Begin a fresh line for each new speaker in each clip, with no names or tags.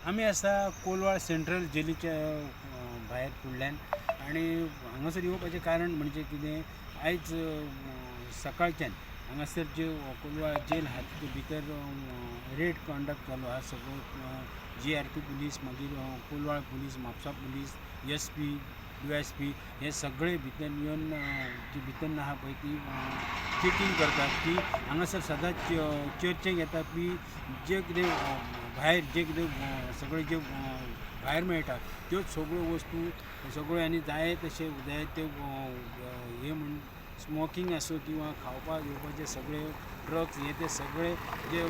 आमी आसा कोलवाळ सेंट्रल जेलीच्या भायर फुडल्यान आनी हांगासर येवपाचें कारण म्हणजे कितें, आयज सकाळच्यान हांगासर जे कोलवाळ जेल आहा तितून भितर रेड कंडक्ट जालो आहा. सगळो GRP police, मागीर Colvale police, Mapusa police, SP, DSP हे सगळे भितर येवन जी भितर आहा पळय ती चॅकींग करतात की हांगासर सदांच चर्चेक येता की जे कितें भायर जे कितें सगळे जे भायर मेळटा त्योच सगळ्यो वस्तू सगळ्यो आनी जाय तशे जाय ते हे म्हण स्मोकींग आसूं किंवा खावपाक घेवपाचे सगळे ड्रग्स हे ते सगळे जे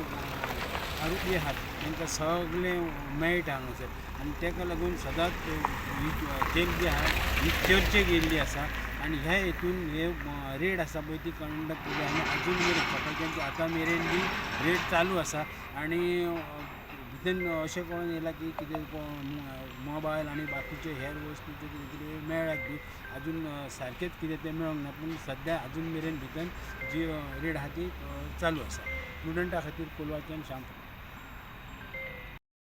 आरोपी आहात तांकां सगळें मेळटा हांगासर. आनी ताका लागून सदांच ही जेल जी आहा ही चर्चेक येयल्ली आसा आनी ह्या हेतून हे रेड आसा पळय ती कंडक्ट केली आनी आजून मेरेन सकाळच्यान ती आतां मेरेन बी रेड चालू आसा. आनी भितर अशें कळोन येयलां की कितें मोबायल आनी बाकीचे हेर वस्तू जे कितें कितें मेळ्ळ्यात बी, आजून सारकेंच कितें तें मेळोंक ना, पूण सद्या आजून मेरेन भितर जी रेड आहा ती चालू आसा. प्रुडंटा खातीर कोलवाच्यान श्याम.